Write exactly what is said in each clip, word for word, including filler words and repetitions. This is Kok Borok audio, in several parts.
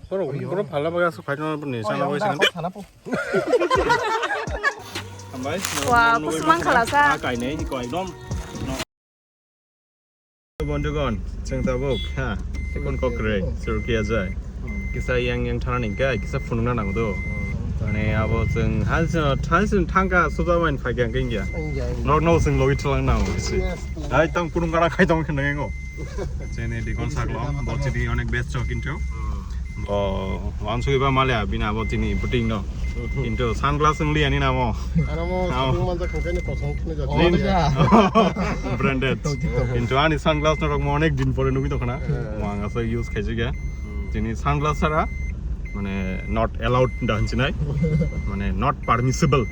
Boro, boro phala baga aswk phaikhe ni sana bai sana. Hambai. Wah, kusu mang khala sa. Ah, kainai, koi dom. Bondhugon, chwng tabuk, ha, chikon kokrwi, chwrwkya jai. Kisa yang yang thana ningkha, kisa phunukna nango do. Mane abo chwng hal chwng, hal chwng thangkha, suda main phaikha hwnkhe wngya. Wngya, wngya. Norok no chwng logi thwlang nango, kisi. Yes, yes. Hai, tang phunuk gana khai tong khe nangya ngo. Chini dikon saklo, bo chini onek best chok kintu. Bo wansugwi ba malya bini abo tini buting no. Kintu sunglass wng liya ni namo. Ano mo sukung manjak hwnkhe ni kosong khwlai jak. Oh, branded. Kintu ani sunglass no rok mo onek din pore nugwi tongkhana. Mo ang asa use khaijak ya. Tini sunglass sara mane not allowed da hinsinai. Mane not permissible.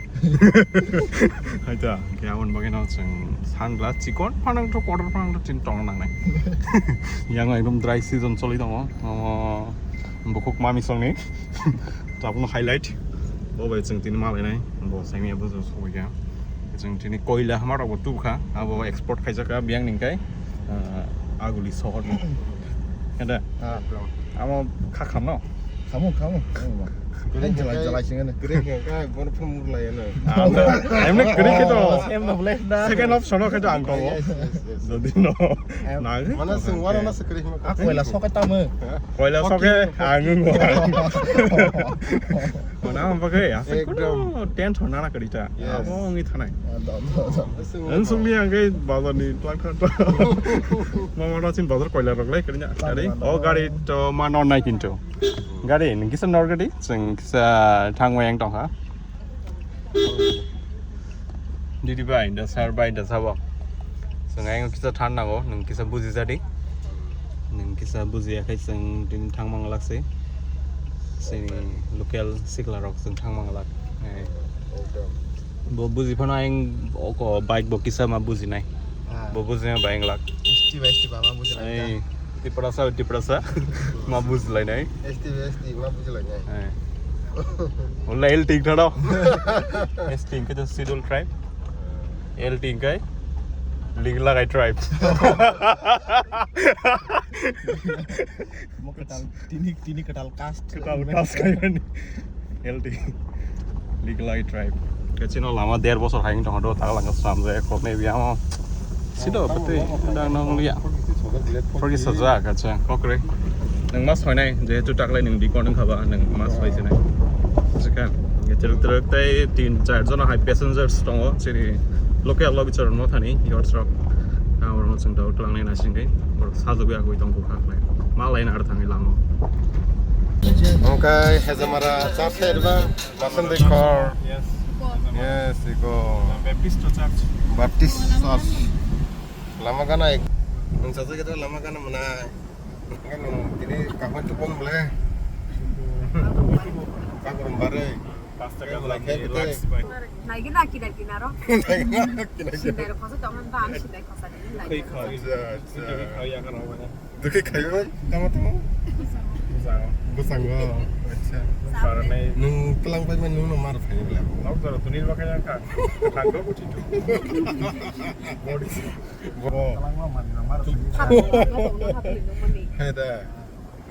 Haita, khe aboni bagwi no chwng sunglass chikon phanang to, kotor phanang to chin tong nangnai. Yang ekdom dry season choli tongo. Omo bukhuk mami songni. Tabukno highlight. Bo bai chwng tini malainai. Bo saimia bo sokya. Chwng tini koila hama rok bo tubkha. Abo export khaijak ka biyang ningkai. Ah, Aguli sohor ni. Ada. Ah. Amo kha khamno. Khamu, khamu. Khamu ba. Kwrwi Jalai, hwnkhe, jalai singene. Kwrwi hwnkhe bono phone murlai ano. Amo, emne kwrwi khe to. Emno blade na. Second option o khe to ang kobo. Yes, yes, yes. Jodi no. Em, nang. Mana sung wara na se kwrwi hwnkhe. Ah, koila sokai tamo. Koila soke ang ngo. Mana am bagai asa kuno tent hona na kwrwi ta. Yes. Amo ngi thanai. Ah, do, do, do. Ang sungni ang khe bazar ni twlang thang. Mama rochin bazar koila rok lai kwrwi na. Gari, o gari to ma non nai kintu. Gari, nung kisa nor gari, chwng kisa thangwi ang tongkha. Didi bai, da sir bai, da sabo. Chwng ayang kisa than nango, nung kisa buji jadi. Nung kisa buji akhai chwng din thang manglak se. Sini local sikla rok chwng thang manglak. Eh. Bo buji phano ayang oko bike bo kisa ma buji nai. Ah. Bo buji ma bayang lak. S T bai S T ba ma buji lai. Ei, Tiprasa, Tiprasa. Ma buji lai nai. S T bai S T ma buji lai nai. Eh. Wala L T tharo. S T ke to schedule tribe. L T ke Liglagai tribe. Mo kwtal, tini, tini kwtal caste. Kwtal caste khaimani. L T. Liglagai tribe. Kachino lama der bosor haing tong do, ta langa samjak, kok ne biamo. Sido, pati, dang nong liya. Forgi sajak, acha, kokre. Nang mas hoinai, jehetu taklai nang di konang khaba, nang mas hoi sinai. Jika, teruk teruk tai tin char jona hai passengers tongo, sini local lobby char no thani, yacht rok. Ah, oro chwng dau tlangnai na singkai, bor sajagwi agwi tong kha khlai. Ma line ar thangwi lamo. Okai, Hezamara, char side ba, Masan Dekhor. Yes. Yes, iko. Baptist Church. Baptist Church. Lama gana ek. Nung sajagwi lama gana mwnai. Kan nung tini kaham tu pon bole. Kakurum bare. Pasta kan lagi relax bai. Naigina kina kina ro. Naigina kina kina. Sindai ro khosa tong han ba, ami sindai khosa ni lai. Kai khai. Acha, acha. Sindai khai ya kan ro. Dukhi khai bai, tamo tamo. Busango. Busango. Acha. Para nai. Nung kelang bai nung no mar khai bole. Nok jaro tunil ba khai ka. Thang do buti tu. Body. Bo. Kelang ma mar mar. Hai da.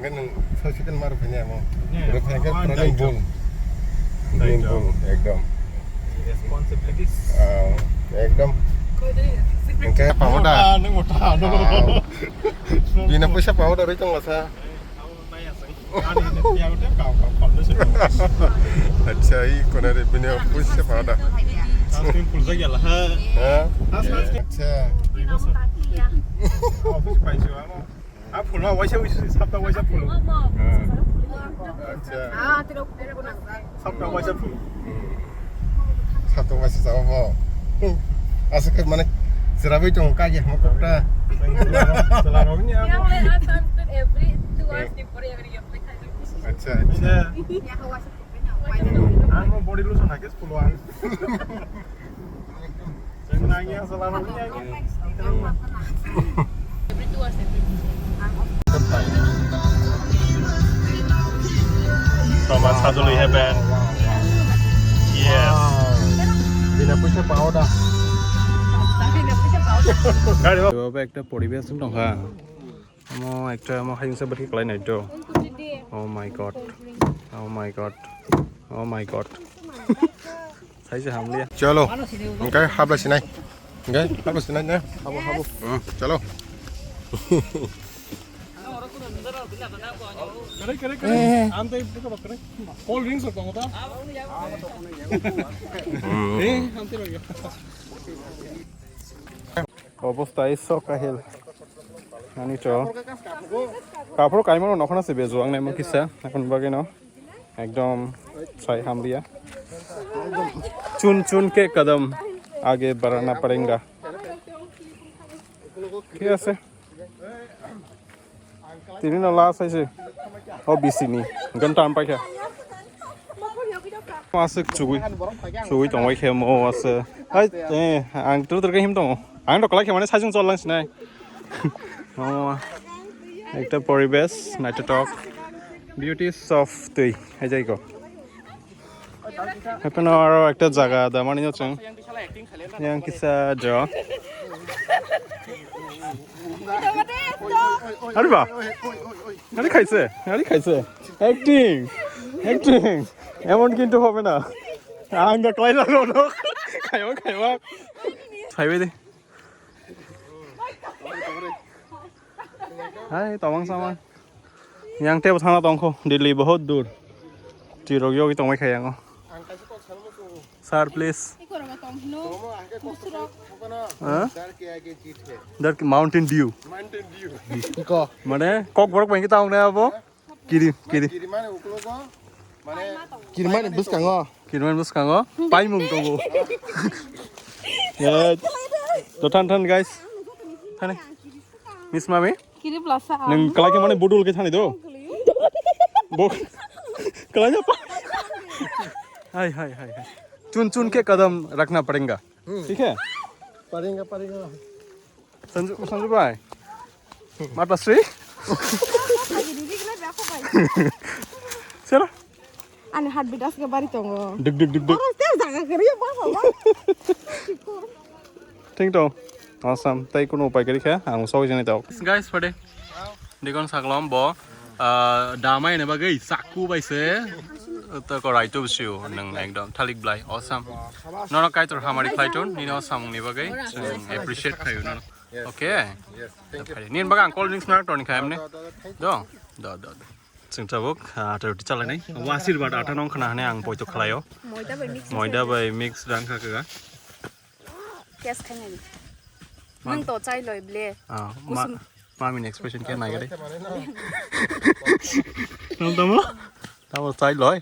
Ngan nung sosikan mar phanya mo. Rupanya kan running bull. Running bull, ekdom. Responsibilities. Ah, ekdom. Engke pahoda. Nung mota, nung mota. Bina puisa pahoda roi tong lasa. Acha, i kona re bina puisa pahoda. Sunscreen pulsa gela ha. Ha? Acha. Office paisyo amo. A phulma waisa waisa sapta waisa phul. Acha. Sapta waisa phul. Sapta waisa sabo. Asa ke mane serabai tong kagi hama kokta. Sela rogni amo. Every two hours before every. Acha, acha. Ang mo body lotion hake phulo ang. Chwng nangya sala rok ni agi. Thomas Hazuli Heaven. Yes. Bina puisa paoda. Gari. Ekta poribesh tongkha. Omo ekta omo hayungsa bwrwi kwlai naitho. Oh my god. Oh my god. Oh my god. Saise hamliya. Chalo. Engkai habla sinai. Engkai habla sinai ne. Habo, habo. Hmm, chalo. Kare, kare, kare. Ante itu apa kare? Cold drinks apa ngota? Eh, ante lagi. Obostha iso kahil. Ani to. Kaphur kaimano nokhona se beju ang naimo kisa. Akon bagino. Ekdom sai hamliya. Chun chun ke kadam age barana parenga. Thik ase. Tini no last hai se. O B C ni. Gantam paikha. Aswk chugui. Chugui tongbai khe mo ase. Hai, eh, ang tur tur khe him tongo. Ang to kalai khe mane sajung chol lang sinai. Oh, ekta poribesh, naitotok. Beauties of twi. Hai jai ko. Happy no aro ekta jaga da mani no chwng. Yang kisa jo. Ari ba? Ari khaise? Ari khaise? Acting. Acting. এমন কিন্তু হবে না. Ang ga klai la ro no. Khayo khayo. Saibe de. Hai, tawang sama. Yang tebo thana tongkho, Delhi bahut dur. Tirok yogi tongbai khayango. Sir, please. Huh? Dar Mountain Dew. Ko. Mane, kok borok bai kita abo. Kiri, kiri. Kiri mani bwskango. Kiri mani bwskango. Paimung tongo. Ya. To than than guys. Thani. Miss Mami. Kiri blasa. Nang kalai ke mane budul ke thani do. Bo. Kalai apa? Hai hai hai hai. Chun chun ke kadam rakhna padinga. Hmm. Thik hai? Padinga padinga. Sanju, Sanju bhai. Mata Sri. Sera. Ani heartbeat aske bari tongo. Duk duk duk duk. Oro te jaga kari ba ba. Thik to. Awesome. Tai kuno upai kari kha. Ang so jani tau. Guys, pade. Dikon saklom bo. Ah, damai ne bagwi chaku bai se. To ko raitu bisiu nang ekdom thalik blai. Awesome. Nono kaitor hamari khlai ton. Nino samung ni bagwi. Appreciate khayu nono. Yes. Okay. Yes, thank you. Nini bagwi ang cold drinks na toni kha emni. Do, do, do, do. Chwng tabuk, ah, ata roti chalai nai. Obo asirbad ata nong khna hane ang poito khlaio. Moida bai mix. Moida bai mix dang kha kha. Test khai nai. Ma- Nang to chai loi ble. Ah, ma- Kusum. Mami ni expression khe nai gade. Nang tamo? Tamo chai loi.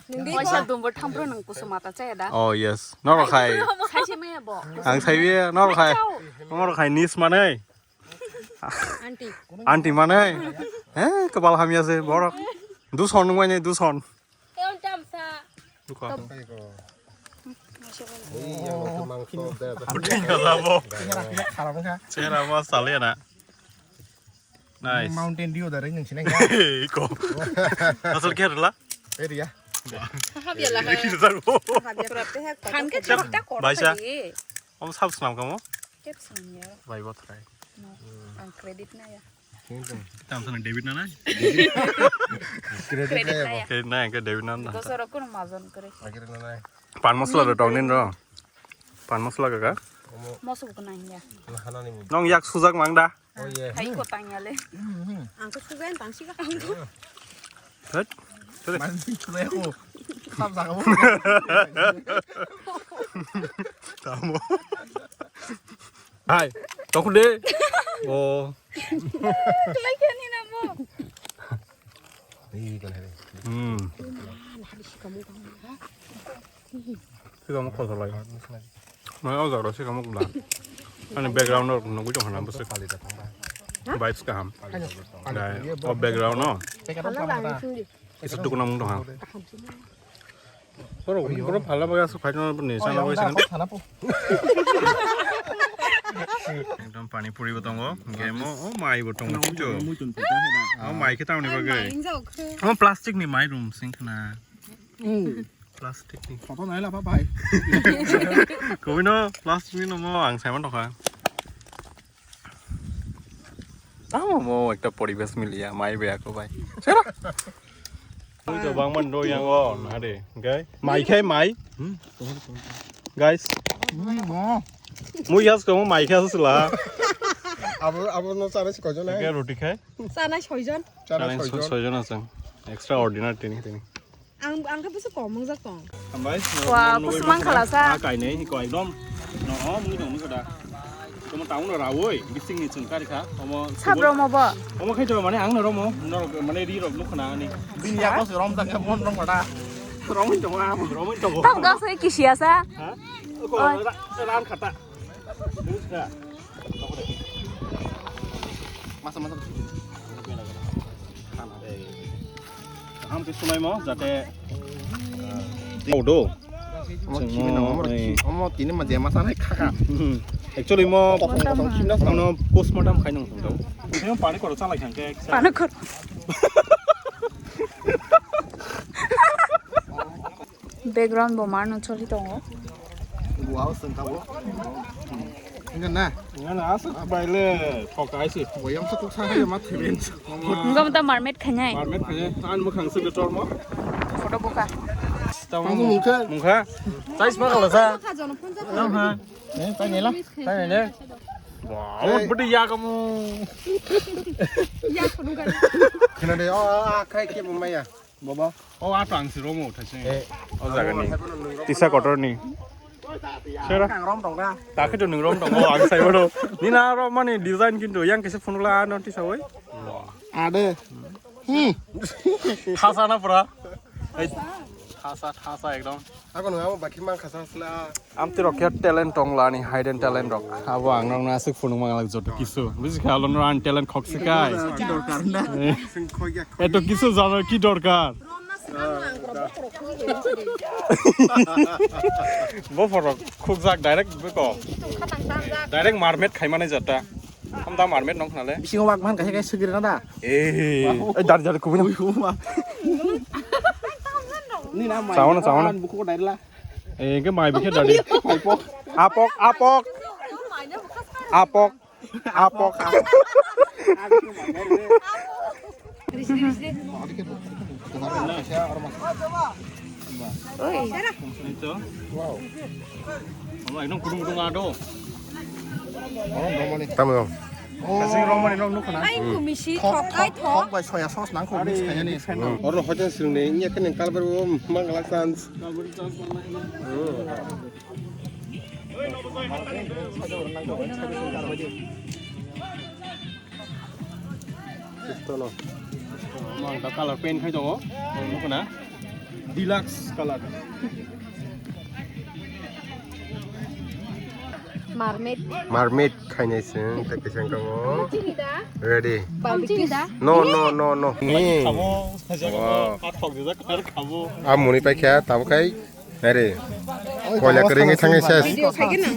Nungdi Waisa ko. Dumbo thampro nang kusum ata chaya da. Oh yes. Norok khai. Saise maya bo. Ang saibi norok khai. Chao. Norok khai nis manai. Aunty. Aunty manai. Eh, kebal hamya se borok. Duson nungmai nai duson. Eon tamsa. Duka. Ini yang waktu mangkok, dah, dah. Udah enggak lah, Bo. Chera mas sale na. Nice. Mountain Dew dari nung sineng. Iko. Asal khe rwla? Area. Habia lah. Ini kita tahu. Habia berarti hek. Kan ke cerita kor. Baisa. Tadi. Om sab snam kamu? Kep snam ya. Bai bot rai. No. Ang credit na ya. Tam sana David na na. Credit na ya. Credit na ya ke David na na. Dos orang kun majon kere. Akhir na na. Pan masala do tong din ro. Pan masala kaka. Moso ko nang ya. Nong yak sujak mang da. Oh yeah. Hai ko tang ya le. Ang ko sugan tang siga. Thut. Thut. Man bi chule ko. Sab jaga mo. Tamo. Hai. Tokde. Oh. Kelai kani namo. Ih, kan hari. Hmm. Sikamo khosa lai. Mai o jaro sikamo kula. Ani background no nugui tong hana bwswk. Vibes kaham. Dai, o background no. Kisa tukuna mung tong ha. Oro, oro phala baga su khaina ni sana bai sana. Ekdom pani puri bo tongo. Game o, o mai bo tongo. O mai khe tamni bagwi. O plastic ni mai room sing khna. Plastic ni. Photo nai la pa bai. Kobino plastic ni no mo ang saiman tokha. Amo mo ekta poribesh miliya, mai be ako bai. Sera. Mui to bangman do yang o, na de, okay? Mai khai mai. Guys, mui yas ko mai khai sula. Abo, abo no chana si kojo na. Ke roti khai. Chana soijon. Chana soijon. Soijon asang. Extra ordinary tini tini. Ang, ang khe busu kom, mung jak tong. Hambai. Wa, busu mang khala sa. Ah, kai nei, ko ekdom. No, oh, mui dong kada. Tomo taung no rawoi, bising ni chungkar kha. Omo. Sab romo bo. Omo khai to mane ang no romo, no mane ri rok nuk khna ani. Bini ya ko rom ta khe mon rom kada. Rom to ma, rom to. Tong ga soi kisiya sa. Ha? Ko ran khata. Masa masa. Kaham khe sunaimo jate. Odo. Omo tini ma je masa nai khaka. Actually mo. Omo no postmortem khai nang tong. Pani koro chalai thang khe. Pani koro. Background bo mano choli tongo. Wow, sengkabo. Enggak na? Enggak na, asuk baile thok aisi. Boyam sa tuksa hai ma theben. Enggak mata mermaid khanyai. Mermaid khanyai. An mukhang se betor mo. Photo buka. Tamu mungkha. Mungkha. Size ma kala sa. Mungkha jono phone sa. Nang ha. Eh, tanya lah. Tanya deh. Wow, budi ya kamu. Ya, khunu kan. Khna de, oh, ah, khai ke mama ya. Baba. Oh, ato ang si romo thase. Eh. Oh, jaga ni. Tisa kotor ni. Sera. Ang rom tong da. Takhe to nung rom tong. Oh, ang sai bodo. Ni na rom mani design kintu yang kese phone la no tisa oi. Ade. Hmm. Thasa na pura. Ei, thasa, thasa ekdom. Ako nung amo baki mang khasa sla. Amtwi rok khe talent tong lani, hidden talent rok. Abo ang rok na aswk phunuk mang lak joto kisu. Buji kha alo no an talent khok sikai. Ki dorkar na? Eh. Sing khoi ya khoi. Eto kisu jano ki dorkar? Bophor rok khukjak direct beko. Direct mermaid khaimani jata. Hamda mermaid nong khnale. Bisingo wak man kaisa kaisa sigiri na da. Eh, eh, dar dar kubui na. Ui, uma. Ni na mai. Sawana, sawana. Buku dai la. Eh, ke mai bikhe dadi. Mai pok. Apok, apok. Apok. Apok. Oi. Ito. Wow. Omo ekdom kudung kudung ado. Tamo. Kasing romani nok nukho na. Ai kumisi thok, ai thok. Thok bai soya sauce nang kho mix khainani. Oro hotel sing de inya kene kalbar bo mangala chance. Ito no. Mang ta color paint khai tongo. Nukho na. Deluxe color. Mermaid. Mermaid khainai sing, tei kisa wngkha o. Ready. Barbecue da? No, no, no, no. Ni. Khamo, wow. Kathok jajak khamo. A muni paikha, tamo khai. Are. Koila kering thangwi ses. Video khai gana.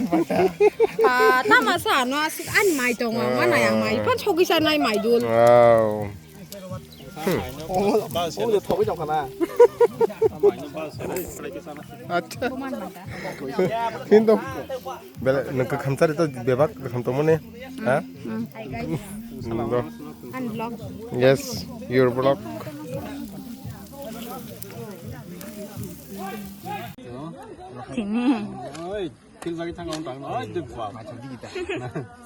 Ah, tama sa no asik an mai tongo, mana yang mai. Pan sogwi sa nai mai dul. Wow. Hmm. Oh, oh, thogwi tongkha na. Acha. Hinto. Bele nang khamchari to bebak kham to mone. Ha? Hmm. Hinto. Unblock. Yes, your block. Tini. Oi, til jagi thang on tang. Oi, de ba.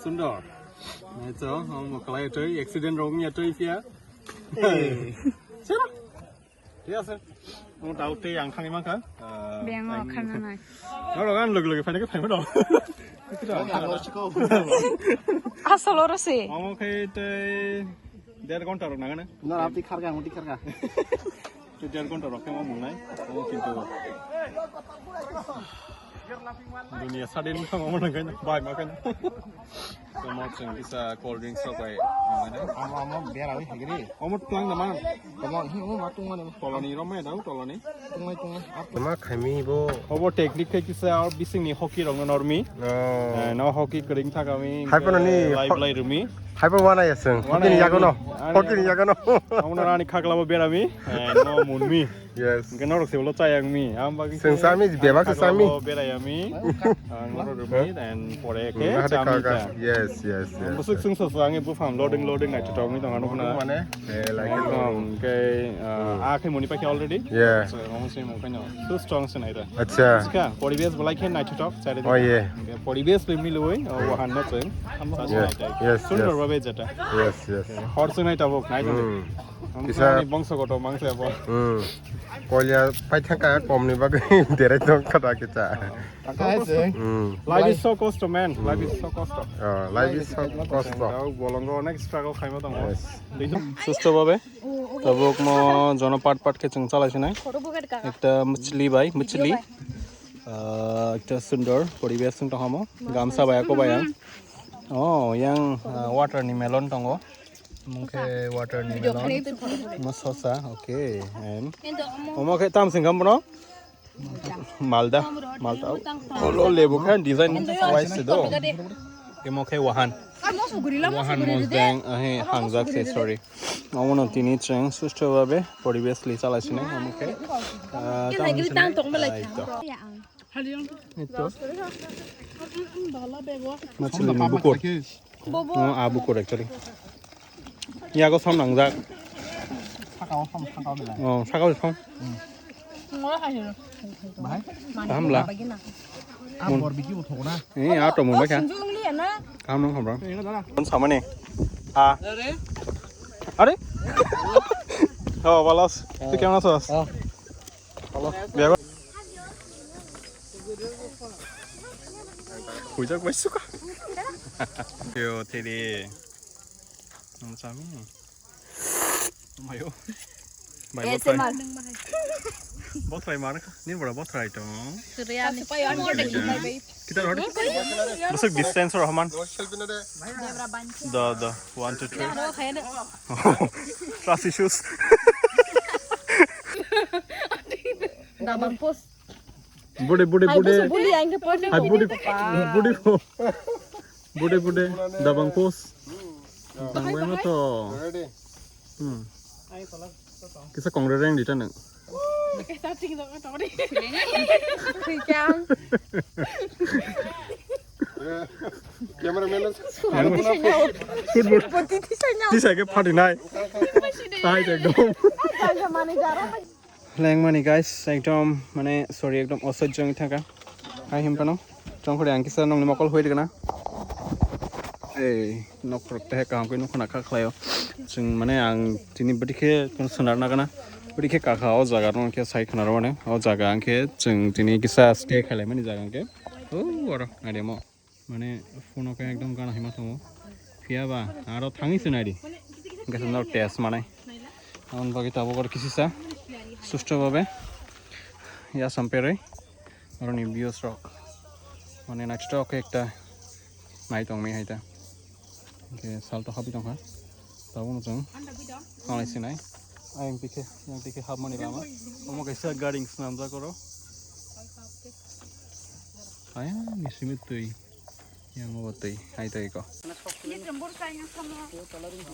Sundor. Nai to, hom kalai to accident rong ya to ipia. Sira. Thik ase. Mo tau te yang thangwi mankha. Beng o khana nai. Norok ang log log phaina khe phaima dong. Asol oro se. Omo khe tei der ghonta rok nangani. Na, ati kharga, ati kharga. Tei der ghonta rok khe ma mungnai. Omo kintu. Dunia sadin kha ma mungnai, bai ma khe. Tamo chwng kisa cold drinks rok bai. Amo, amo, bera wi hagri. Omo twlang da man. Tamo, hi, omo ma tungmani. Tolani romai dau, tolani. Tungmai, tungmai. Ma khaimi bo. Obo technique khai kisa ar bisingni hockey rok no normi. Oh. Eh, no hockey kring thakami. Hai phano ni live ho-, lai rumi. Haibo wana ya seng. Wana Hokini ya yagono. Ani Hokini yagono. Amo no ani khaklabo berami. Eh, no munmi. Yes. Hingke norok se ulo chayangmi. Am bagi Seng sami, bebak se sami. Khaklabo berayami. Ang norok rumi and pore Hmm, ke hade chami kaka. cha. Yes, yes, yes. Busuk sung so sangi bufam loading, loading nai chutong mi tong anu kuna. Mane, eh, like Ekdom ke, ah, Hmm. a khe muni pakhe already. Yeah. So, amo se mung khaino. Too strong se nai da. Acha. Ska, poribesh bolai khe nai chutok, chari Oh, yeah. Poribesh le miloi, oh, wahan no cheng. Yes, yes, Sundor yes. babe jeta. Yes, yes. Hor se nai tabok, nai Hmm. Kisa Kisa- ni bongso goto mang se bo. Hmm. Kolia paithaka komni bagwi dere tong khata kita. Hmm. Life is so kosto, man. Life is so kosto. Oh, life is so kosto. Bolongo onek struggle khaima tongo. Yes. Susto babe. Tabuk mo jono part part khe chwng chalai sinai. Ekta machli bai, machli. Ah, ekta sundor poribesh wng tongmo. Gamsa bai ako bai ang. Oh, yang, ah, water ni melon tongo. Mungkhe water ni melon. Mo sosa, okay. And omo khe tam sing kam bro? Malda, Malda. Olo lebu khe design wise se do. Emo khe wahan. Wahan mosdeng, ahe, hangjak se, sorry. Omo no tini chwng susto babe poribesh li chalai sinai, omo khe, ah, tam sini. Ai to. Ito. Machli ni bukur. Oh, ah, bukur actually. Yago som nangjak. Sakao som, sakao belai. Oh, sakao som. Bahai? Kaham la. Ah, bor biki bo thogo na. Eh, ah, to mumbai kha. Kaham nang khamra. Kon samani. Ah. Are? Oh, balas. Tu kemana sos? Ah. Bia ba. Huijak bai suka. Yo, tedi. Nang sami. Mayo. Bai botrai. Botrai mana kha? Ni bora botrai tong. Kita rodi. Masuk distance rohman. Da, da. One, two, three. Trust issues. Dabang post. Bude, bude, Hai, bude. Buli, ang ke pon. Hai, bude, bude ko. Bude, bude. Dabang post. Dabang bai ma to. Ready? Hmm. Kisa kongre reng di tanang. Kisa ting dong to di. Kikang. Cameraman. Football. Poti tisanya. Tisai ke phatinai. Tai ekdom. Lengmani guys, ekdom mane sorry, ekdom osoijjong thangka. Hai himpano. Chongkhore ang kisa nongni mokol hoi dikna. Ei, nokrok te kaham khe nukho na kha khlaio. Chwng mane ang tini bwdikhe sonar nagana. Bwdikhe kakha o jaga rok khe sai khna rw mane. O jaga ang khe chwng tini kisa stay khailai mani jaga ang khe. O oro naidi mo. Mane phone o khe ekdom gana hima tongo. Phiya ba aro thangwi se naidi. Hingke se nok test manai. Aboni bagwi tabuk oro kisisa susto babe yasam perwi oroni views rok. Mane naithotok khe ekta nai tongmani hai ta. Hingke sal to habwi tongkha. Tabukno chwng thanglai sinai. Ayang tikhe, yang tikhe hapmani lama. Omo kaisa gari swnamjak oro. Ayang ni simi twi. Yang o twi, hai twi ko.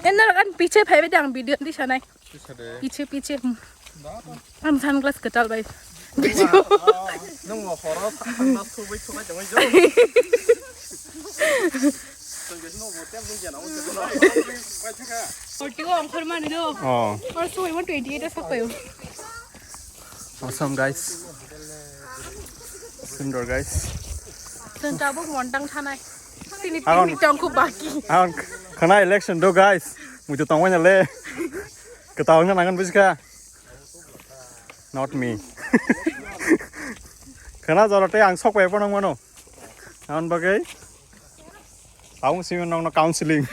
Enna kan piche phai bede ang video di sanai. Piche, piche. Ang sunglass kwtal bai. Video. Nung mo horo sunglass thubai thubai tongoi jo. Forty ko ongkhor mani do. Oh. Or so I want twenty eight sak payo. Awesome guys. Sundor guys. Chwng tabuk montang thanai. Tini Agon. Tini tongkhu baki. Ang khana election do guys. Muitu tongwai na le. Kwtal wngna nangan buji kha. Not me. Khana jora tei ang sok pai phano mano. Ang bagwi. Ang simi nongno counseling.